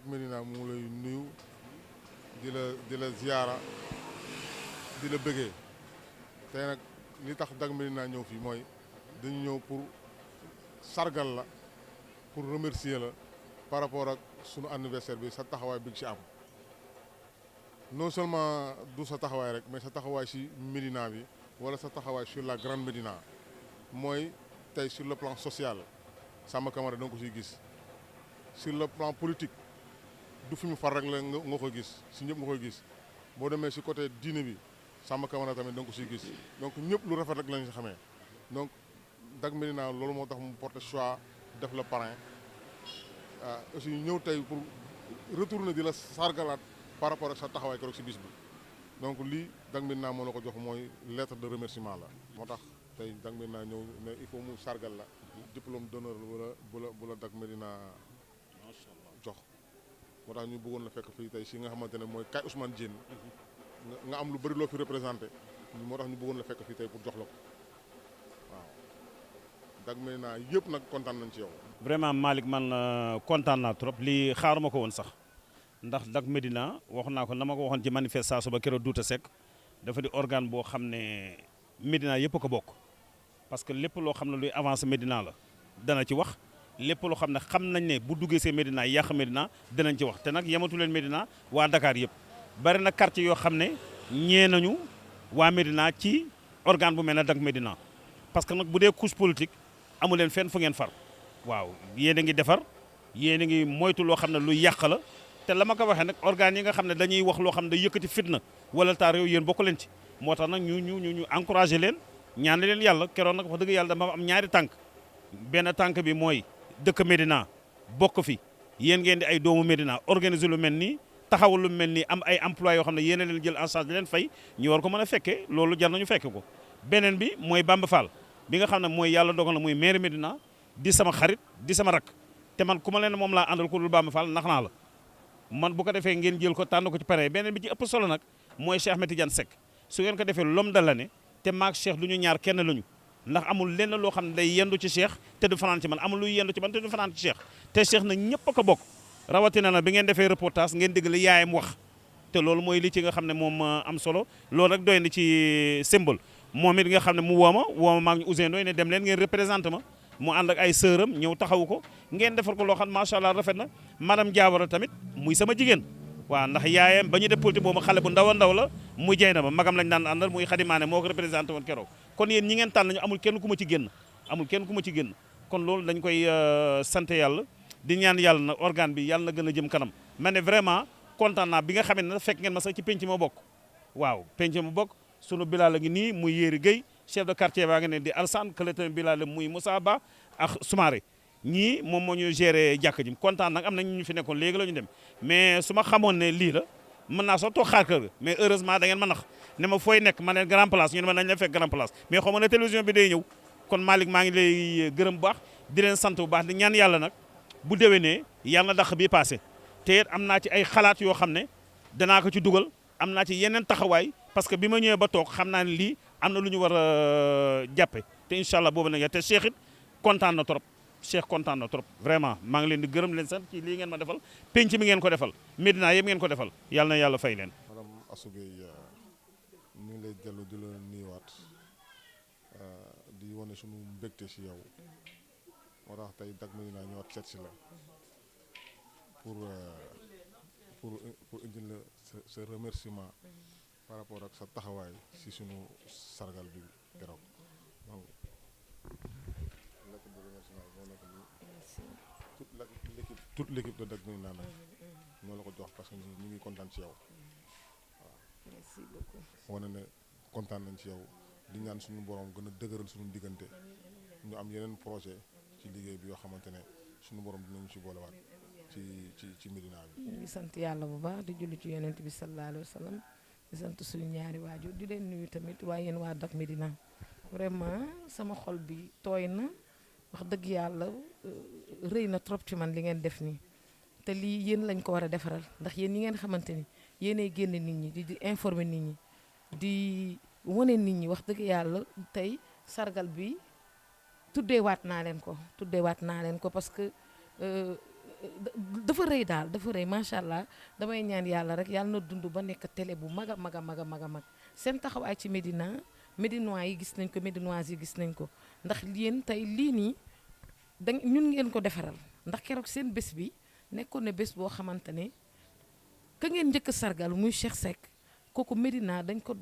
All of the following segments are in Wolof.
Dak Médina mu lay nuyu di la ziyaara di la bëggee tey nag li tax Dak Médina ñëw fii mooy dañu ñëw pour sargal la pour remercier la par rapport ak sunu anniversaire bi sa taxawaay bi ci am non seulement du sa taxawaay rek mais sa taxawaay ci Médina bi wala sa taxawaay sur la grande Médina mooy tey sur le plan social Samba Camara da nga ko ciy gis sur le plan politique du fi mu far rek la nga ko gis si ñëpp nga koy gis boo demee si côté diine bi Samba Camara tamit da nga ko siy gis donc ñëpp lu rafet rek lañ si xamee donc Dak Médina loolu moo tax mu porté choix def la parrain aussi ñëw tey pour retourner di la sargalaat par rapport ak sa taxawaay keroog si bis bi donc lii Dak Médina moo la ko jox mooy lettre de remerciement la moo tax tey Dak Médina ñëw ne il faut mu sargal la diplôme d'honneur bu la Dak Médina jox moo tax ñu bëggoon la fekk fii tey si nga xamante ne mooy kay Ousmane Diène nga am lu bëri loo fi représenté moo tax ñu bëggoon la fekk fii tey pour jox la ko waaw Dak Médina yëpp nag kontaan nañ ci yow. vraiment Malick man kontaan naa trop lii xaaruma ko woon sax ndax Dak Médina wax naa ko na ma ko waxoon ci manifestation ba keroog Douta Seck dafa di organe boo xam ne Médina yëpp a ko bokk parce que lépp loo xam ne luy avancer Médina la dana ci wax. lépp loo xam ne xam nañ ne bu duggee see Médina yàq Médina dinañ ci wax te nag yematu leen Médina waa Dakar yëpp bari na quartier yoo xam ne ñee nañu waa Médina ci organe bu mel ne Dak Médina parce que nag bu dee couche politique amu leen fenn fu ngeen far waaw yéen a ngi defar yéen a ngi moytu loo xam ne lu yàq la te la ma ko waxee nag organes yi nga xam ne dañuy wax loo xam ne day yëkkati fitna wala taar yow yéen bokk leen ci moo tax nag ñu encouragé leen ñaan leen yàlla keroon nag wax dëgg yàlla dama am ñaari tànk benn tànk bi mooy dëkk Médina bokk fi yéen ngeen di ay doomu Médina organiser lu mel nii taxawal lu mel nii am ay emploi yoo xam ne yéen a leen jël en charge di leen fay ñu war ko mën a fekkee loolu jar nañu fekke ko beneen bi mooy Bamba Fall bi nga xam ne mooy yàlla dogal na muy maire Médina di sama xarit di sama rak te man ku ma leen moom laa àndal ko dul Bamba Fall nax naa la man bu ko defee ngeen jël ko tànn ko ci pare beneen bi ci ëpp solo nag mooy Cheikh Ahmed Tidiane Seck su ngeen ko defee l'homme de l'année te maag Cheikh du ñu ñaar kenn lañu ndax amul lenn loo xam ne day yendu ci Cheikh te du fanaan ci man amul luy yendu ci man te du fanaan ci Cheikh te Cheikh nag ñëpp a ko bokk rawatina na bi ngeen defee reportage ngeen dégg li yaayam wax te loolu mooy li ci nga xam ne moom am solo loolu rek doy na ci symbole moom it nga xam ne mu woo ma maa ngi Ousseynou Ndoye ne dem leen ngeen représenté ma mu ànd ak ay sëram ñëw taxawu ko ngeen defar ko loo xam macha allah rafet na madame Diawara tamit muy sama jigéen waaw ndax yaayam ba ñu def politique boobu xale bu ndaw a ndaw la muy jey na ba magam lañ daan àndal muy xadimaane moo ko représenté woon keroog kon yéen ñi ngeen tànn nañu amul kenn ku ma ci génn kon loolu dañ koy sant yàlla di ñaan yàlla na organe bi yàlla na gën a jëm kanam ma ne vraiment kontaan naa bi nga xamee ne fekk ngeen ma sax ci penc ma bokk waaw penc ma bokk sunu bilaal a ngi nii muy Yéri Gueye chef de quartier baa nga ne di Alsane kële tamit bilaal muy Moussa Ba ak Soumaré ñii moom moo ñu géré jàkk ji kontaan nag am na ñu fi nekkoon léegi la ñu dem mais su ma xamoon ne lii la mën naa soo toog xaar kër ga mais heureusement da ngeen ma nax ne ma fooy nekk ma ne grand place ñu ne ma nañ la fekk grand place mais xaw ma ne télévision bi day ñëw kon Malick maa ngi lay gërëm bu baax di leen sant bu baax di ñaan yàlla nag bu déwénee yàlla na dàq bii passé te it am naa ci ay xalaat yoo xam ne danaa ko ci dugal am naa ci yeneen taxawaay parce que bi ma ñëwee ba toog xam naa ne lii am na lu ñu war a jàppe te incha allah boobu nag te Cheikh it kontaan na trop Cheikh kontaan na trop vraiment maa ngi leen di gërëm leen sant ci lii ngeen ma defal penc mi ngeen ko defal Médina yëpp ngeen ko defal yàlla na yàlla fay leen. madame Assou Gueye ñu ngi lay dellu di la nuyuwaat di wane sunu mbégte si yow moo tax tey Dak Médina ñëwaat seet si la pour indil la sa remerciement par rapport ak sa taxawaay si sunu sargal bi keroog donc lettre de remerciement moo nekk nii toute l'équipe de Dak Médina nag ñoo la ko jox parce que ñu ngi kontaan ci yow waaw. merci beaucoup. wane ne kontaan nañ ci yow di ñaan suñu borom gën a dëgëral suñu diggante ñu am yeneen projet ci liggéey bi yoo xamante ne suñu borom dinañu ci boolewaat ci Médina bi. ñu ngi sant yàlla bu baax di julli ci yonent bi sallallahu alayhi wa sallam di sant suñu ñaari waajur di leen nuyu tamit waaye yéen waa Dak Médina vraiment sama xol bi tooy na wax dëgg yàlla rëy na trop ci man li ngeen def nii te lii yéen lañ ko war a defaral ndax yéen ñi ngeen xamante ni yéenay génne nit ñi di informer nit ñi di wane nit ñi wax dëgg yàlla tey sargal bi tuddeewaat naa leen ko parce que dafa rëy daal dafa rëy macha allah damay ñaan yàlla rek yàlla na dund ba nekk télé bu mag a mag a mag a mag a mag seen taxawaay ci Médina Médinois yi gis nañ ko Médinoises yi gis nañ ko ndax yéen tey lii nii ñun ngeen ko defaral ndax keroog seen bés bi nekkoon na bés boo xamante ne ka ngeen njëkk a sargal muy Cheikh Seck kooku Médina dañ ko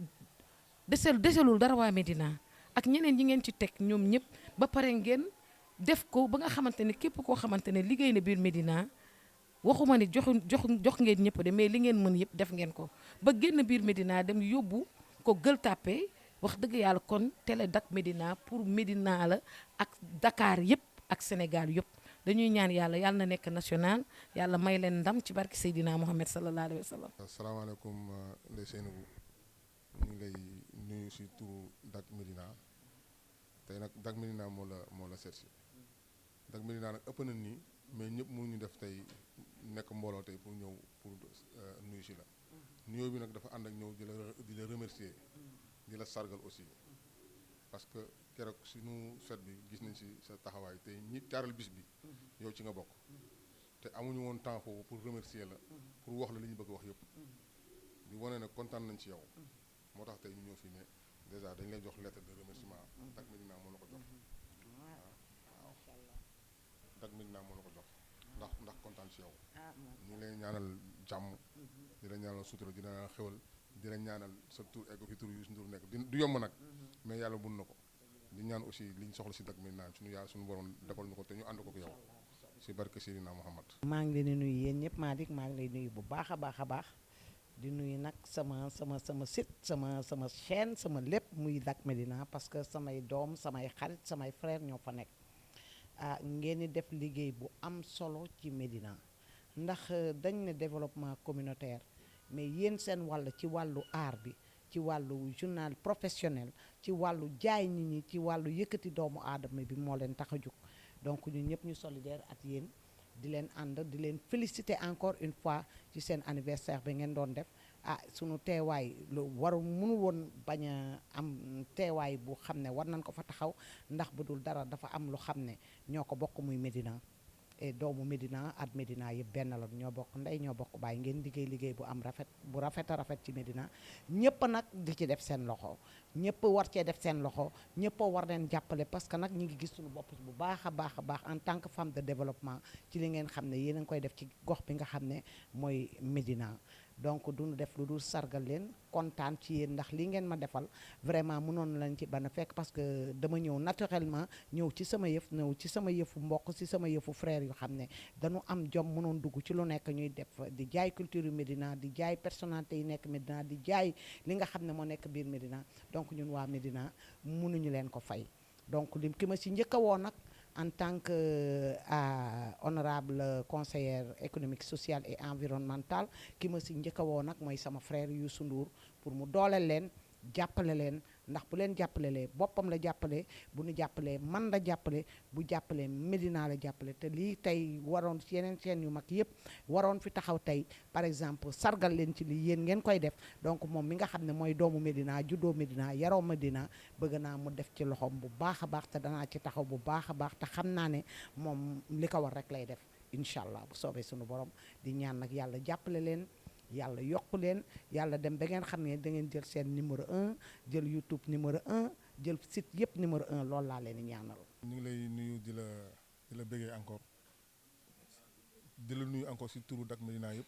deselul dara waa Médina ak ñeneen yi ngeen ci teg ñoom ñëpp ba pare ngeen def ko ba nga xamante ne képp koo xamante ne liggéey na biir Médina waxuma ne jox ngeen ñëpp de mais li ngeen mën yëpp def ngeen ko ba génn biir Médina dem yóbbu ko Gueule Tapée wax dëgg yàlla kon télé Dak Médina pour Médina la ak Dakar yëpp ak Sénégal yëpp dañuy ñaan yàlla na nekk national yàlla may leen ndam ci barki Seydina Mohamed sallallahu alayhi wa sallam. asalaamaaleykum Ndeye Seynabou ñu ngi lay nuyu si turu Dak Médina tey nag Dak Médina moo la seet si Dak Médina nag ëpp na nii mais ñëpp mënuñu def tey nekk mbooloo tey pour ñëw pour nuyu si la nuyoo bi nag dafa ànd ak ñëw di la remercier di la sargal aussi parce que keroog suñu fête bi gis nañ si sa taxawaay te ñi taaral bis bi yow ci nga bokk te amuñu woon temps foofu pour remercier la pour wax la li ñu bëgg wax yëpp di wane ne kontaan nañ ci yow moo tax tey ñu ñëw fii ne déjà dañ lay jox lettre de remerciement Dak Médina moo la ko jox waaw Dak Médina moo la ko jox ndax kontaan ci yow ñu ngi lay ñaanal jàmm di la ñaanal sutura di la ñaanal xewal di la ñaanal sa tur egg fi tur Youssou Ndour nekk du yomb nag mais yàlla bun na ko di ñaan aussi liñ soxla si Dak Médina suñu borom defal ñu ko te ñu ànd ko yow si barke Seydina Muhammad. maa ngi leen di nuyu yéen ñëpp Malick maa ngi lay nuyu bu baax a baax di nuyu nag sama site sama chaîne sama lépp muy Dak Médina parce que samay doom samay xarit samay frère ñoo fa nekk ngeen di def liggéey bu am solo ci Médina ndax dañ ne développement communautaire mais yéen seen wàll ci wàllu art bi ci wàllu journal professionnel ci wàllu jaay nit ñi ci wàllu yëkkati doomu aadama bi moo leen tax a jóg donc ñun ñëpp ñu solidaire ak yéen di leen ànd di leen féliciter encore une fois ci seen anniversaire bi ngeen doon def sunu teewaay lu mënul woon bañ a am teewaay bu xam ne war nañ ko fa taxaw ndax bu dul dara dafa am lu xam ne ñoo ko bokk muy Médina et doomu Médina ak Médina yëpp benn la ñoo bokk ndey ñoo bokk baay ngeen liggéey bu am rafet a rafet ci Médina ñëpp nag di ci def seen loxo ñëpp war cee def seen loxo ñëpp war leen jàppale parce que nag ñi ngi gis suñu bopp bu baax a baax en tant que femme de développement ci li ngeen xam ne yéen a ngi koy def ci gox bi nga xam ne mooy Médina donc duñu def lu dul sargal leen kontaan ci yéen ndax li ngeen ma defal vraiment mënoon lañ ci bana fekk parce que dama ñëw naturellement ñëw ci sama yëfu mbokk ci sama yëfu frère yu xam ne dañu am jom mënoon dugg ci lu nekk ñuy def di jaay culture yu Médina di jaay personnalité yi nekk Médina di jaay li nga xam ne moo nekk biir Médina donc ñun waa Médina mënuñu leen ko fay donc li ki ma ci njëkk a woo nag en tant que honorable conseillère économique sociale et environnementale ki ma si njëkk a woo nag mooy sama frère Youssou Ndour pour mu dooleel leen jàppale leen ndax bu leen jàppalelee boppam la jàppale bu ñu jàppalee man la jàppale bu jàppalee Médina la jàppale te lii tey waroon ci yeneen chaîne yu mag yëpp waroon fi taxaw tey par exemple sargal leen ci lii yéen ngeen koy def donc moom mi nga xam ne mooy doomu Médina juddoo Médina yaroo Médina bëgg naa mu def ci loxoom bu baax a baax te danaa ci taxaw bu baax a baax te xam naa ne moom li ko war rek lay def incha allah bu soobee suñu borom di ñaan nag yàlla jàppale leen yàlla yokk leen yàlla dem ba ngeen xam ne da ngeen jël seen numéro 1 jël YouTube numéro 1 jël site yëpp numéro 1 loolu laa leen di ñaanal. ñu ngi lay nuyu di la bëggee encore di la nuyu encore si turu Dak Médina yëpp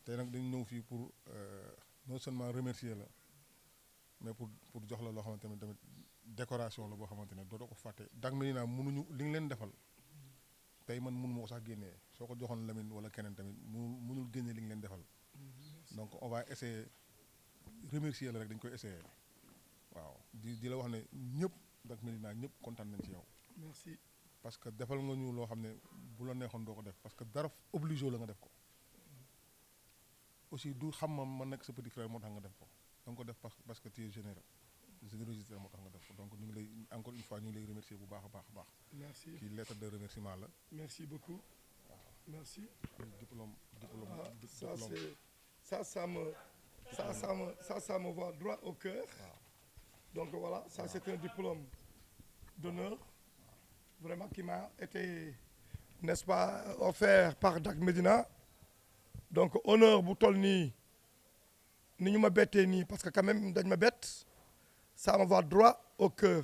tey nag dañu ñëw fii pour non seulement remercier la mais pour jox la loo xamante ne tamit décoration la boo xamante ne doo ko fàtte. Dak Médina mënuñu li nga leen defal tey man mënu ma ko sax génnee soo ko joxoon Lamine wala keneen tamit mënul génnee li nga leen defal donc on va essayer remercier la rek dañ koy essayer waaw di la wax ne ñëpp Dak Médina ñëpp kontaan nañ ci yow. merci parce que defal nga ñu loo xam ne bu la neexoon doo ko def parce que dara obligé la nga def ko aussi du xam ma nekk sa petit frère moo tax nga def ko da nga ko def parce que tu es généreux générosité moo tax nga def ko donc ñu ngi lay encore une fois ñu ngi lay remercier bu baax a baax. merci kii lettre de remerciement la. merci beaucoup. waaw merci. diplôme. Ça me va droit au cœur. waaw donc voilà c'est un diplôme d'honneur vraiment qui m'a été n'est-ce pas, offert par Dak Médina. Donc honneur bu toll nii ni ñu ma bettee nii parce que quand même dañ ma bett ça me va droit au cœur.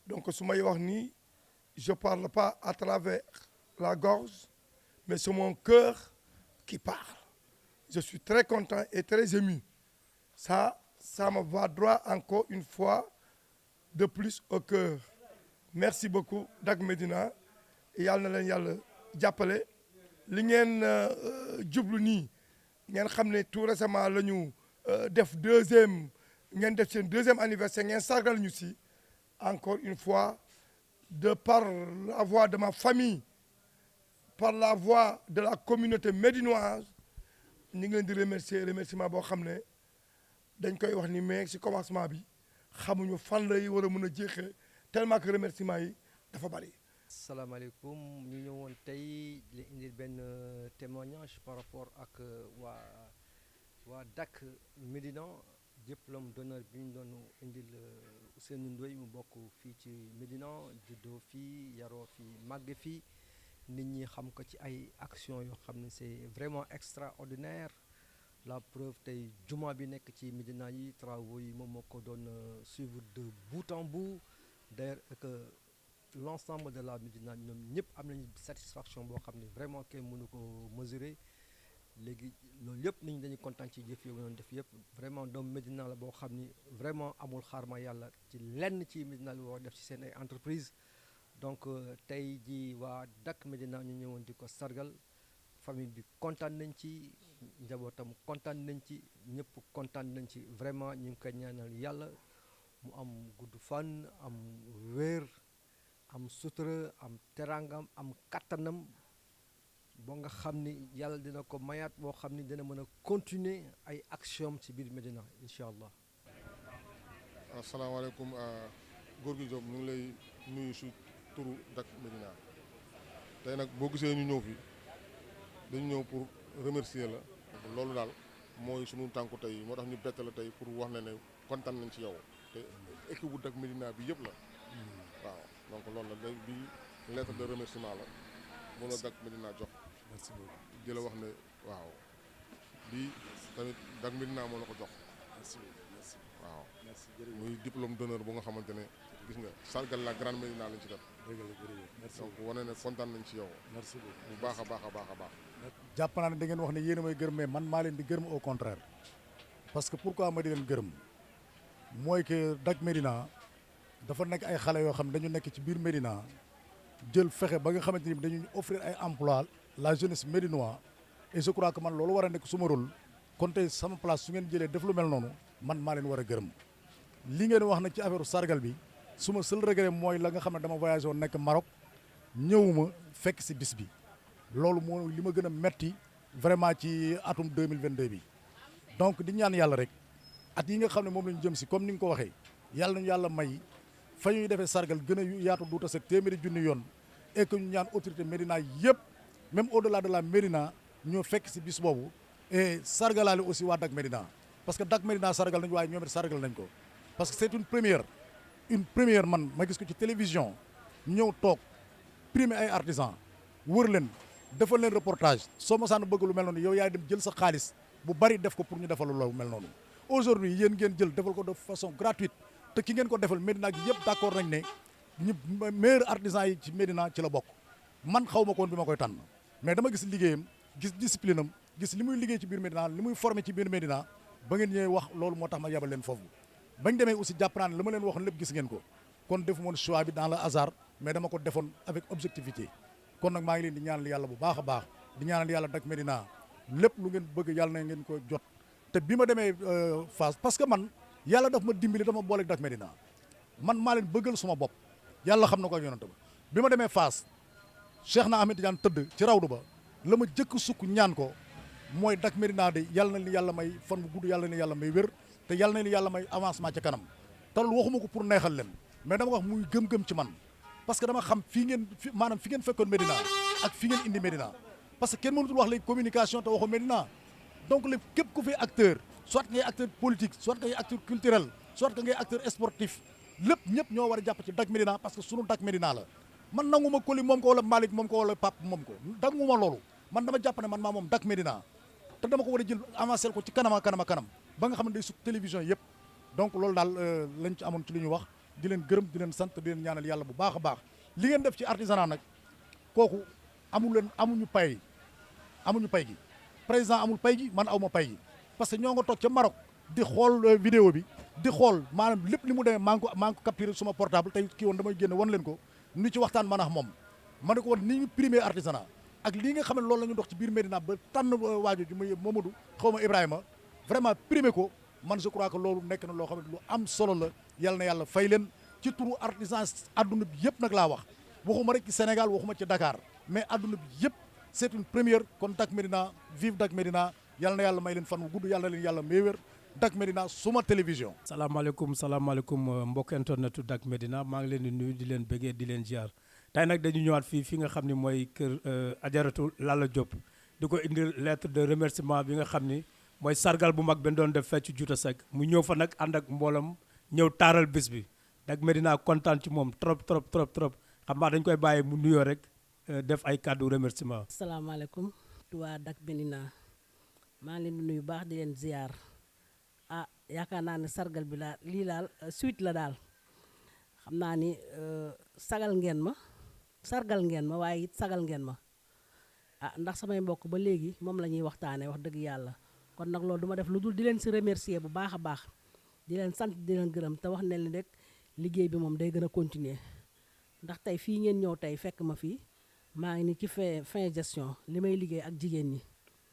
Donc su may wax nii je parle pas à travers la gorge mais c'est mon cœur qui parle. Je suis très content et très ému. Ça me va droit encore une fois de plus au cœur. Merci beaucoup Dak Médina yàlla na leen yàlla jàppale li ngeen jublu nii ngeen xam ne tout récemment la ñu def ngeen def seen deuxième anniversaire ngeen sargal ñu si encore une fois de par la voix de ma famille par la voix de la communauté médinoise ñu ngi leen di remerciement boo xam ne dañ koy wax ni mais si commencement bi xamuñu fan lay war a mën a jeexee tellement que remerciement yi dafa bari. asalaamaaleykum ñu ñëwoon tey li indil benn témoignage par rapport ak waa Dak Médina diplôme d'honneur bi ñu doon indil Ousseynou Ndoye mu bokk fii ci Médina juddoo fii yaroo fii màgge fii nit ñi xam ko ci ay action yoo xam ne c'est vraiment extraordinaire. La preuve tey juma bi nekk ci Médina yi travaux yi moom moo ko doon suivre de bout en bout d'ailleurs que l'ensemble de la Médina ñoom ñëpp am nañu satisfaction boo xam ne vraiment kenn mënu ko mesurer léegi loolu yëpp nit ñi dañuy kontaan ci jëf yooyu noonu def yëpp vraiment doomu Médina la boo xam ni vraiment amul xaar ma yàlla ci lenn ci Médina li war def ci seen ay entreprise donc tey ji waa Dak Médina ñu ñëwoon di ko sargal famille bi kontaan nañ ci njabootam kontaan nañ ci ñëpp kontaan nañ ci vraiment ñu ngi koy ñaanal yàlla mu am gudd fan am wér am sutura am terangam am kattanam boo nga xam ni yàlla dina ko mayaat boo xam ni dina mën a continuer ay action ci biir Médina incha allah. asalaamaaleykum góor gi Diop ñu ngi lay nuyu si turu Dak Médina tey nag boo gisee ñu ñëw fi dañu ñëw pour remercier la loolu daal mooy sunu tànku tey moo tax ñu bett la tey pour wax ne ne kontaan nañ ci yow te équipe bu Dak Médina bi yëpp la waaw donc loolu la day bi lettre de remerciement la moom la Dak Médina jox merci beaucoup di la wax ne waaw bii tamit Dak Médina moo la ko jox merci waaw muy diplôme d'honneur bu nga xamante ne gis nga sargal la grande Médina lañ ci def donc wane ne kontaan nañ ci yow merci bu baax a baax a baax a baax jàpp naa ne da ngeen wax ne yéen a may gërëm mais man maa leen di gërëm au contraire parce que pourquoi ma di leen gërëm mooy que Dak Médina dafa nekk ay xale yoo xam ne dañu nekk ci biir Médina jël fexe ba nga xamante ni dañu offrir ay emploi la jeunesse médinoise et je crois que man loolu war a nekk suma rôle kon tey sama place su ngeen jëlee def lu mel noonu man maa leen war a gërëm li ngeen wax nag ci affaire sargal bi suma seul regret mooy la nga xam ne dama voyagé woon nekk Maroc ñëwuma fekk si bis bi loolu moo li ma gën a metti vraiment ci atum 2022 bi donc di ñaan yàlla rek at yi nga xam ne moom la ñu jëm si comme ni nga ko waxee yàlla nañu yàlla may fa ñuy defee sargal gën a yaatu duuta sek téeméeri junni yoon et que ñu ñaan autorité Médina yëpp même au delà de la Médina ñoo fekk si bis boobu et sargalaale aussi waa Dak Médina parce que Dak Médina sargal nañu waaye ñoom it sargal nañ ko parce que c'est une première man ma gis ko ci télévision ñëw toog primer ay artisans wër leen defal leen reportage soo ma saan bëgg lu mel noonu yow yaay dem jël sa xaalis bu bari def ko pour ñu defal lu mel noonu aujourd'hui yéen ngeen jël defal ko de façon gratuite te ki ngeen ko defal Médina gi yëpp d'accord nañ ne ñu meilleurs artisans yi ci Médina ci la bokk man xaw ma ko woon bi ma koy tànn mais dama gis liggéeyam gis discipline am gis li muy liggéey ci biir Médina li muy formé ci biir Médina ba ngeen ñëwee wax loolu moo tax ma yabal leen foofu bañ demee aussi jàpp naa ne li ma leen waxoon lépp gis ngeen ko kon defu moon choix bi dans le hasard mais dama ko defoon avec objectivité kon nag maa ngi leen di ñaanal yàlla bu baax a baax di ñaanal yàlla Dak Médina lépp lu ngeen bëgg yàlla na ngeen ko jot te bi ma demee Fass parce que man yàlla daf ma dimbali dama booleeg Dak Médina man maa leen bëggal suma bopp yàlla xam na ko yonante ba bi ma demee Fass Cheikh na Ahmed Tidiane tëdd ci rawdu ba la ma jëkk sukk ñaan ko mooy Dak Médina de yàlla na li yàlla may fan bu gudd yàlla na yàlla may wér te yàlla na li yàlla may avancement ca kanam te loolu waxuma ko pour neexal leen mais dama wax muy gëm-gëm ci man parce que dama xam maanaam fi ngeen fekkoon Médina ak fi ngeen indi Médina parce que kenn mënutul wax léegi communication te waxu Médina donc léegi képp ku fi acteur soit ngay acteur politique soit ngay acteur culturel soit que ngay acteur sportif lépp ñëpp ñoo war a jàpp ci Dak Médina parce que sunu Dak Médina la man nanguma Coly moom ko wala Malick moom ko wala Pape moom ko danguma loolu man dama jàpp ne man maa moom Dak Médina te dama ko war a jël avancé ko ci kanam ba nga xam ne day sut télévision yëpp donc loolu daal lañ ci amoon ci li ñu wax di leen gërëm di leen sant di leen ñaanal yàlla bu baax a baax li ngeen def ci artisanat nag kooku amuñu pay gi président amul pay gi man aw ma pay gi parce que ñoo nga toog ca Maroc di xool vidéo bi di xool maanaam lépp li mu demee maa ngi ko capturé suma portable tey kii woon damay génne wan leen ko nu ci waxtaan man ak moom ma ne ko woon ni ñu primé artisanat ak lii nga xam ne loolu la ñu dox ci biir Médina ba tànn waaju ji muy Mamadou xaw ma Ibrahima vraiment primé ko man je crois que loolu nekk na loo xam ne lu am solo la yal na yàlla fay leen ci turu artisan adduna bi yëpp nag laa wax waxuma rek ci Sénégal waxuma ci Dakar mais adduna bi yëpp c'est une première kon Dak Médina vive Dak Médina yal na yàlla may leen fan wu gudd yàlla na leen yàlla may wér Dak Médina suma télévision. salaamaaleykum mbokk internetu Dak Médina maa ngi leen di nuyu di leen bëggee di leen ziar tey nag dañu ñëwaat fi nga xam ne mooy kër Ajaratu Lalla Diop di ko indi lettre de remerciement bi nga xam ni mooy sargal bu mag ben doon def fecc Juuta Seck mu ñëw fa nag ànd ak mboolam ñëw taaral bis bi Dak Médina kontaan ci moom trop xam naa dañ koy bàyyi mu nuyoo rek def ay kàddu remerciement. asalaamaaleykum waa Dak Médina maa ngi leen di nuyu baax di leen ziar yaakaar naa ne sargal bi daal lii daal suite la daal xam naa ni sargal ngeen ma waaye it sagal ngeen ma ndax samay mbokk ba léegi moom la ñuy waxtaanee wax dëgg yàlla kon nag loolu duma def lu dul di leen si remercier bu baax a baax di leen sant di leen gërëm te wax ne leen rek liggéey bi moom day gën a continuer ndax tey fii ngeen ñëw tey fekk ma fii maa ngi ni ci fin gestion li may liggéey ak jigéen ñi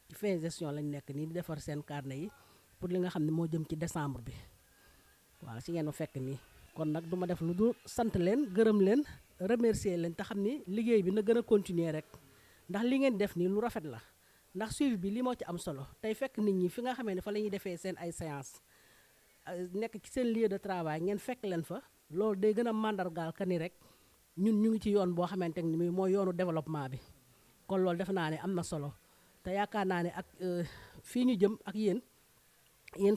ci fin gestion lañ nekk nii di defar seen carnet yi pour li nga xam ne moo jëm ci décembre bi waaw ci ngeen ma fekk nii kon nag du ma def lu dul sant leen gërëm leen remercier leen te xam ni liggéey bi na gën a continuer rek ndax li ngeen def nii lu rafet la ndax suivi bi li moo ci am solo tey fekk nit ñi fi nga xamee ne fa la ñuy defee seen ay séance nekk ci seen lieu de travail ngeen fekk leen fa loolu day gën a màndargaal ka ni rek ñun ñu ngi ci yoon boo xamante ni mooy yoonu développement bi kon loolu defe naa ne am na solo te yaakaar naa ne ak fii ñu jëm ak yéen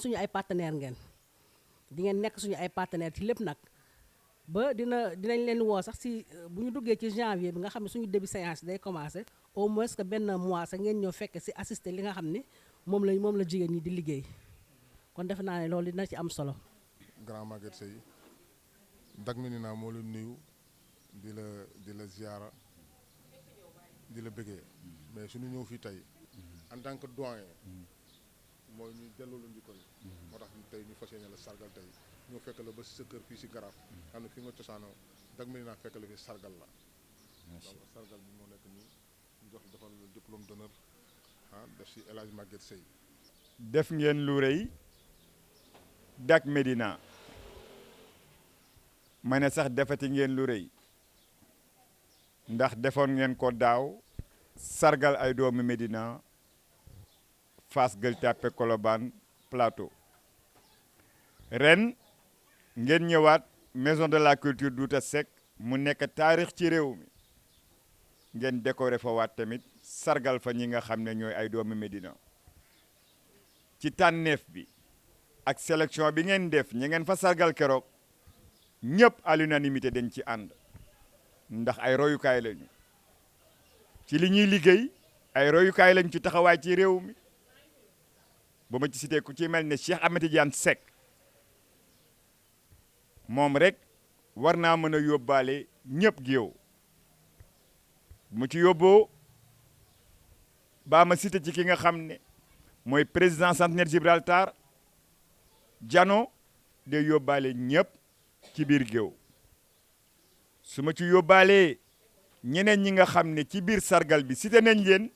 suñu ay partenaire ngeen di ngeen nekk suñu ay partenaire ci lépp nag ba dinañ leen woo sax si bu ñu duggee ci janvier bi nga xam ne suñu début séance day commencé au moins que benn mois sax ngeen ñëw fekk si assister li nga xam ne moom la jigéen ñi di liggéey kon defe naa ne loolu dina ci am solo. Grand Maguette Seye Dak Médina moo la nuyu di la ziara di la bëggee mais suñu ñëw fii tey en tant que doyen mooy ñu delloo la njukkal moo tax tey ñu fas yéene la sargal tey ñoo fekk la ba si sa kër fii si Garaaf xam ne fi nga cosaanoo Dak Médina fekk la fi sargal la donc sargal bi moo nekk nii ñu jox defal la diplôme d'honneur def si El Hadj Maguette Seye def ngeen lu rëy Dak Médina ma ne sax defati ngeen lu rëy ndax defoon ngeen ko daaw sargal ay doomu Médina Fass Gueule Tapée Colobane Plateau ren ngeen ñëwaat maison de la culture Douta Seck mu nekk taarix ci réew mi ngeen décoré fa waat tamit sargal fa ñi nga xam ne ñooy ay doomu Médina ci tànneef bi ak sélection bi ngeen def ñi ngeen fa sargal keroog ñëpp à l'unanimité dañ ci ànd ndax ay royukaay lañu ci li ñuy liggéey ay royukaay lañu ci taxawaay ci réew mi ba ma ci cité ku ci mel ne Cheikh Ahmed Tidiane Seck moom rek war naa mën a yóbbaale ñëpp géew mu ci yóbboo baa ma cité ci ki nga xam ne mooy président centenaire Gibraltar Jano de yóbbaale ñëpp ci biir géew su ma ci yóbbaalee ñeneen ñi nga xam ne ci biir sargal bi cité nañ leen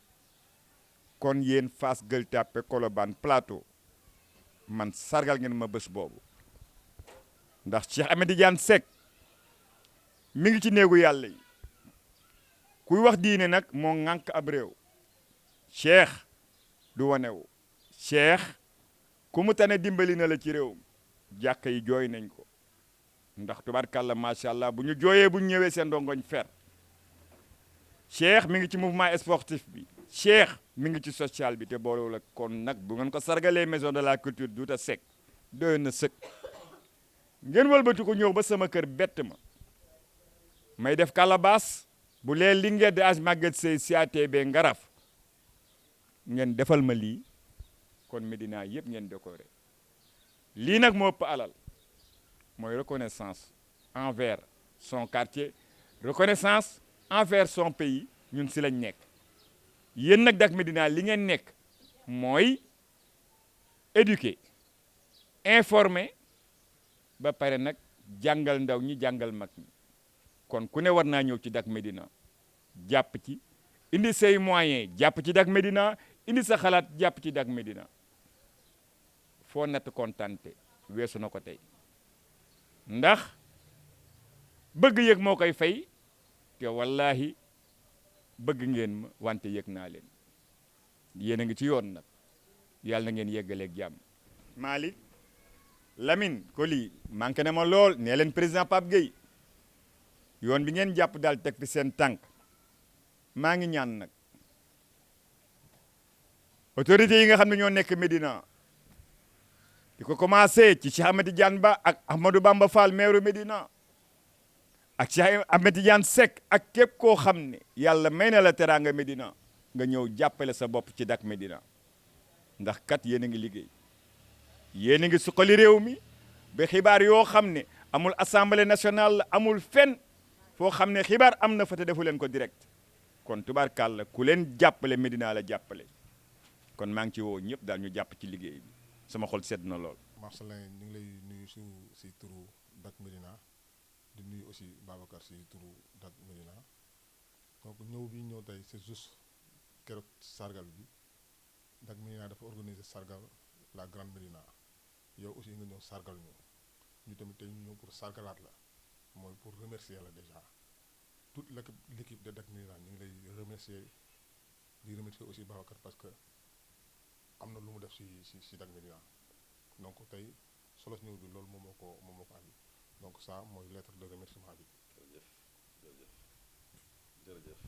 kon yéen Fass Gueule Tapée Colobane Plateau man sargal ngeen ma bés boobu ndax Cheikh Ahmed Tidiane Seck mi ngi ci néegu yàlla yi kuy wax diine nag moo ŋànk ab réew Cheikh du wanewu Cheikh ku mu tane dimbali na la ci réew mi jàkka yi jooy nañ ko ndax tubarkàlla macha allah bu ñu jooyee bu ñu ñëwee seen ndongoñ fer Cheikh mi ngi ci mouvement sportif bi Cheikh mi ngi ci social bi te boolewul ak kon nag bu ngeen ko sargalee maison de la culture Douta Seck doy na sëkk ngeen wëlbati ko ñëw ba sama kër bett ma may def calebasse bu lee Linguère de Hadj Maguette Seye CATB Ngaraf ngeen defal ma lii kon Médina yëpp ngeen décoré lii nag moo ëpp alal mooy reconnaissance envers son quartier reconnaissance envers son pays ñun si lañ nekk yéen nag Dak Médina li ngeen nekk mooy éduquer informer ba pare nag jàngal ndaw ñi jàngal mag ñi kon ku ne war naa ñëw ci Dak Médina jàpp ci indi say moyens jàpp ci Dak Médina indi sa xalaat jàpp ci Dak Médina foo natt kontante weesu na ko tey ndax bëgg yëg moo koy fay te wallahi bëgg ngeen ma wante yëg naa leen yéen a ngi ci yoon nag yàlla na ngeen yeggaleeg jàmm. Malick Lamine Koli manqué na ma lool nee leen président Pape Gueye yoon bi ngeen jàpp daal teg fi seen tànk maa ngi ñaan nag autorités yi nga xam ne ñoo nekk Médina di ko commencé ci Cheikh Ahmed Tidiane Ba ak Ahmadou Bamba Fall maire Médina ak Cheikh Ahmed Tidiane Seck ak képp koo xam ne yàlla may na la teraanga Médina nga ñëw jàppale sa bopp ci Dak Médina ndax kat yéen a ngi liggéey yéen a ngi suqali réew mi ba xibaar yoo xam ne amul assemblée nationale amul fenn foo xam ne xibaar am na fa te defu leen ko direct kon tubaarkàlla ku leen jàppale Médina la jàppale kon maa ngi ci woo ñëpp daal ñu jàpp ci liggéey bi sama xol sedd na lool. Marcelin ñu ngi lay nuyu si turu Dak Médina di nuyu aussi Babacar si turu Dak Médina donc ñëw bi ñëw tey c'est juste keroog sargal bi Dak Médina dafa organiser sargal la Grande Médina yow aussi nga ñëw sargal ñu tamit tey ñu ñëw pour sargalaat la mooy pour remercier la déjà toute l'équipe de Dak Médina ñu ngi lay remercier di remercier aussi Babacar parce que am na lu mu def si Dak Médina donc tey solos ñëw bi loolu moom moo ko andi donc ça mooy lettre de remerciement bi. jërëjëf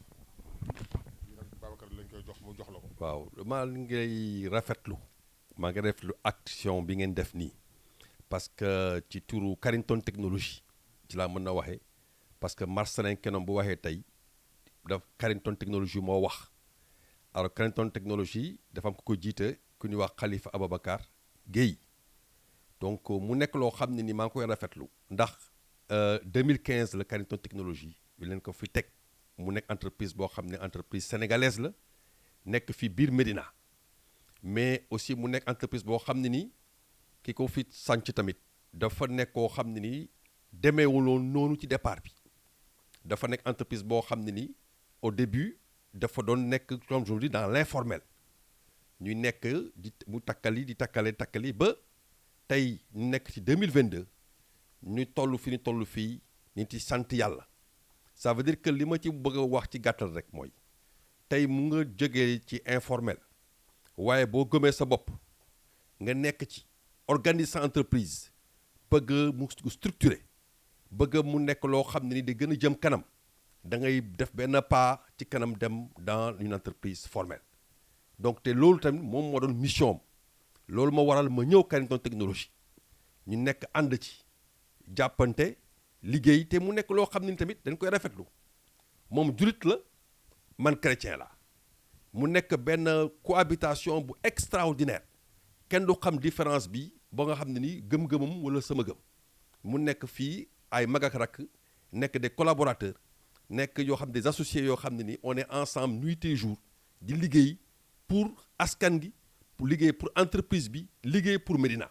lii nag Babacar lañ koy jox mu jox la ko. waaw maa ngi rafetlu action bi ngeen def nii parce que ci turu Carrington Technologie ci laa mën na waxee parce que Marcelin Kenom bu waxee tey daf Carrington Technologie moo wax alors Carrington Technologie dafa am ku ko jiite ku ñuy wax Khalifa Ababacar Gueye donc mu nekk loo xam ne ni maa ngi koy rafetlu ndax 2015 la Carrington Technologie yu leen ko fi teg mu nekk entreprise boo xam ne entreprise sénégalaise la nekk fi biir Médina mais aussi mu nekk entreprise boo xam ne ni ki ko fi sànc tamit dafa nekk koo xam ne ni demeewuloon noonu ci départ bi dafa nekk entreprise boo xam ne ni au début dafa doon nekk comme je vous dis dans l'informel ñuy nekk mu takkali ba tey ñu nekk ci 2022 ñu toll fii ñu ci sant yàlla ça veut dire que li ma ci bëgg a wax ci gàttal rek mooy tey mu nga jógee ci informel waaye boo gëmee sa bopp nga nekk ci organise sa entreprise bëgg mu structuré bëgg mu nekk loo xam ne ni di gën a jëm kanam da ngay def benn pas ci kanam dem dans une entreprise formelle donc te loolu tamit moom moo doon mission am loolu moo waral ma ñëw Carrington Technologie ñu nekk ànd ci jàppante liggéey te mu nekk loo xam ne tamit dañ koy rafetlu moom julit la man chrétien la mu nekk benn cohabitation bu extraordinaire kenn du xam différence bi ba nga xam ne ni gëm-gëmam wala sama gëm mu nekk fii ay mag ak rakk nekk des collaborateurs nekk yoo xam des associés yoo xam ne ni on est ensemble nuit et jour di liggéey pour askan gi pour liggéey pour entreprise bi liggéey pour Médina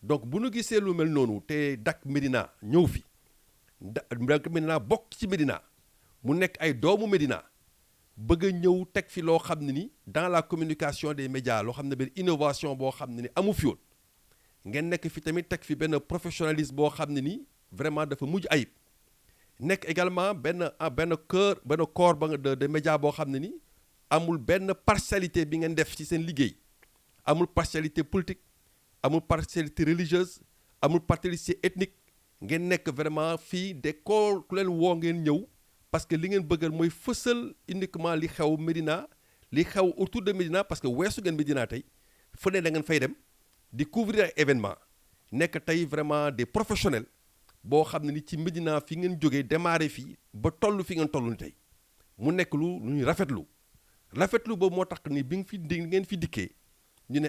donc bu nu gisee lu mel noonu te Dak Médina ñëw fi Dak Médina bokk ci Médina mu nekk ay doomu Médina bëgg a ñëw teg fi loo xam ne ni dans la communication des médias loo xam ne benn innovation boo xam ne ni amu fi woon ngeen nekk fi tamit teg fi benn professionnalisme boo xam ne ni vraiment dafa mujj ayib nekk également benn corps ba nga de médias boo xam ne ni amul benn partialité bi ngeen def ci seen liggéey amul partialité politique amul partialité religieuse amul partialité ethnique ngeen nekk vraiment fii de ku leen woo ngeen ñëw parce que li ngeen bëggal mooy fësal uniquement li xew Médina li xew autour de Médina parce que weesu ngeen Médina tey fu ne da ngeen fay dem di couvrir ay événement nekk tey vraiment des professionnels boo xam ne ni ci Médina fi ngeen jógee démarré fii ba toll fi ngeen toll ni tey mu nekk lu ñuy rafetlu boobu moo tax ni bi ngeen fi dikkee ñu ne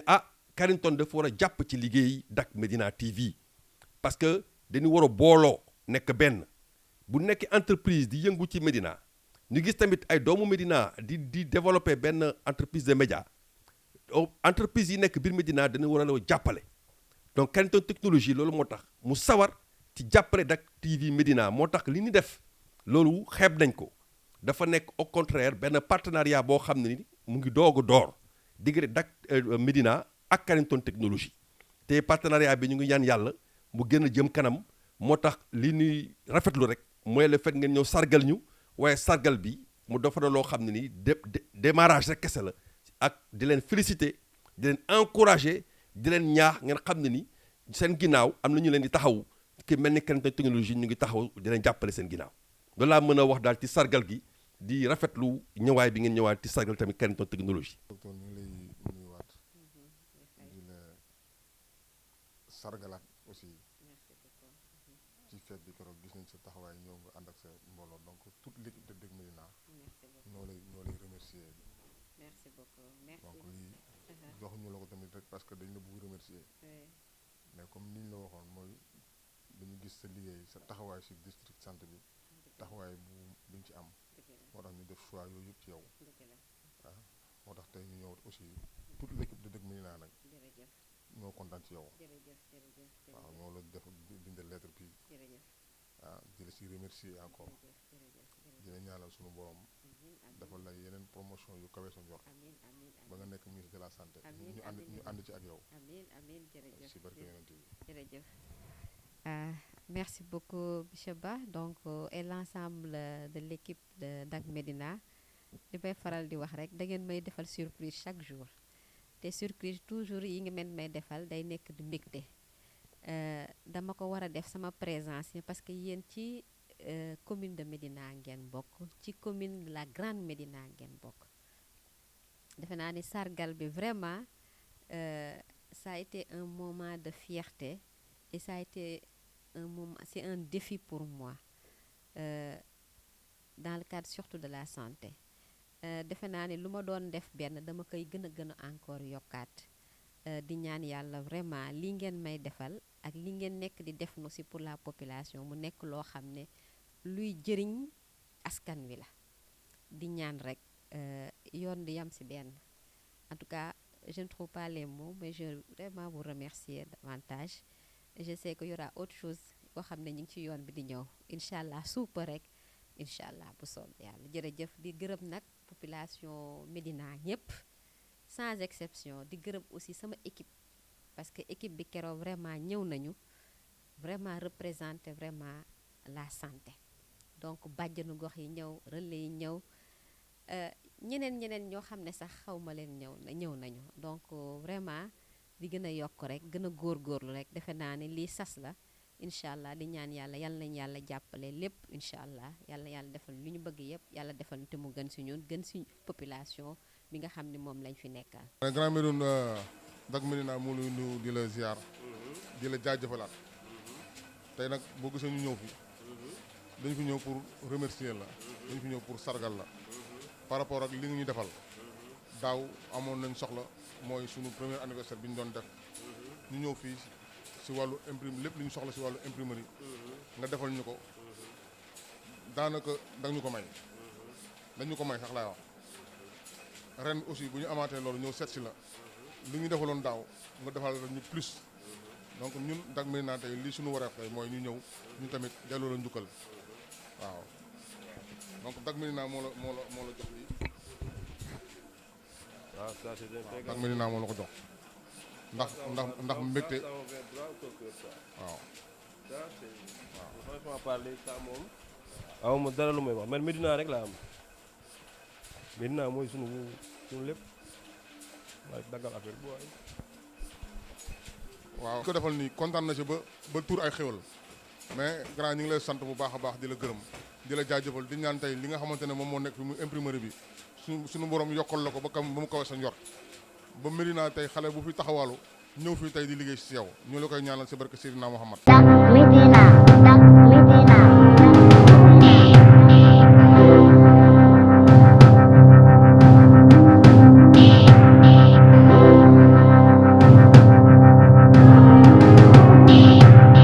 Carrington dafa war a jàpp ci liggéey Dak Médina TV parce que dañu war a booloo nekk benn bu nekkee entreprise di yëngu ci Médina ñu gis tamit ay doomu Médina di développer benn entreprise de média entreprise yi nekk biir Médina dañu war a la jàppale donc Carrington technologie loolu moo tax mu sawar ci jàppale Dak TV Médina moo tax li ñu def loolu xeeb nañ ko dafa nekk au contraire benn partenariat boo xam ne ni mu ngi doog a door diggante Dak Médina ak Carrington technologie te partenariat bi ñu ngi ñaan yàlla mu gën a jëm kanam moo tax li ñuy rafetlu rek mooy le fait ngeen ñëw sargal ñu waaye sargal bi mu dafa na loo xam ne ni démarrage rek kese la ak di leen féliciter di leen encourager di leen ñaax ngeen xam ne ni seen ginnaaw am na ñu leen di taxaw ki mel ni Carrington technologie ñu ngi taxaw di leen jàppale seen ginnaaw loolu laa mën a wax daal ci sargal gi di rafetlu ñëwaay bi ngeen ñëwaat ci sargal tamit Carrington technologie. docteur ñu ngi lay nuyuwaat di la sargalaat aussi ci fête bi keroog gis nañ sa taxawaay ñëw nga ànd ak sa mbooloo donc toute l'équipe de Dak Médina ñoo lay remercier. merci beaucoup merci donc lii joxuñu la ko tamit rek parce que dañ la bëgg remercier mais comme niñ la waxoon mooy dañu gis sa liggéey sa taxawaay ci district santé bi taxawaay buñ ci am moo tax ñu def choix yooyu yëpp ci yow waaw moo tax tey ñu ñëw aussi toute l'équipe de Dak Médina nag ñoo kontaan ci yow waaw ñoo la def bindal lettre bi di la ci remercier encore di la ñaanal suñu borom defal la yeneen promotion yu kawe sa njort ba nga nekk ministre de la santé ñu ànd ci ak yow ci barke yonent bi jërëjëf merci beaucoup monsieur Ba donc et l'ensemble de l'équipe de Dak Médina li may faral di wax rek da ngeen may defal surprise chaque jour te surprise toujours yi nga may defal day nekk di mbégte dama ko war a def sama présence parce que yéen ci commune de Médina ngeen bokk ci commune de la Grande Médina ngeen bokk defe naa ni sargal bi vraiment ça a été un moment de fierté et ça a été un moment, c'est un défi pour moi dans le cadre surtout de la santé defe naa ni lu ma doon def benn dama koy gën a encore yokkaat di ñaan yàlla vraiment li ngeen may defal ak li ngeen nekk di def aussi pour la population mu nekk loo xam ne luy jëriñ askan wi la di ñaan rek yoon di yam ci benn en tout cas je ne trouve pas les mots mais je veux vraiment vous remercier davantage je sais que y aura autre chose boo xam ne ñu ngi ci yoon bi di ñëw incha allah suupa rek incha allah bu soob yàlla jërëjëf di gërëm nag population Médina ñëpp sans exception di gërëm aussi sama équipe parce que équipe bi keroog vraiment ñëw nañu vraiment représenter vraiment la santé donc bàjjanu gox yi ñëw relais yi ñëw ñeneen ñoo xam ne sax xawma leen ñëw nañu donc vraiment di gën a yokk rek gën a góorgóorlu rek defe naa ne lii sas la incha allah di ñaan yàlla nañ yàlla jàppale lépp incha allah yàlla defal lu ñu bëgg yëpp yàlla defal ñu te mu gën si ñun gën si population bi nga xam ne moom lañ fi nekkal. Grand Médoune Dak Médina moo lay nuyu di la ziar di la jaajëfalaat tey nag boo gisee ñu ñëw fi dañu fi ñëw pour remercier la dañu fi ñëw pour sargal la par rapport ak li nga ñu defal daaw amoon nañ soxla mooy sunu premier anniversaire bi ñu doon def ñu ñëw fii si wàllu imprime lépp li ñu soxla si wàllu imprimerie nga defal ñu ko daanaka dañu ko may dañu ko may sax laay wax ren aussi bu ñu amaatee loolu ñëw seet si la li ñu defaloon daaw nga defal ñu plus donc ñun Dak Médina tey lii suñu wareef tey mooy ñu ñëw ñu tamit delloo la njukkal waaw donc Dak Médina moo la jox lii Dak Médina moo la ko jox ndax mbégte waaw franchement parler ça moom awma dara lu may wax man Médina rek laa am Médina mooy sunu lépp waaye daggal affaire bu waay waaw ko defal nii kontaan na si ba tuur ay xéwal mais grand ñu ngi lay sant bu baax a baax di la gërëm di la jaajëfal di ñaan tey li nga xamante ne moom moo nekk fi mu imprimerie bi suñu borom yokkal la ko ba mu kawe sa njort ba Médina tey xale bu fi taxawalu ñëw fii tey di liggéey si yow ñu la koy ñaanal si barke Seydina Muhammad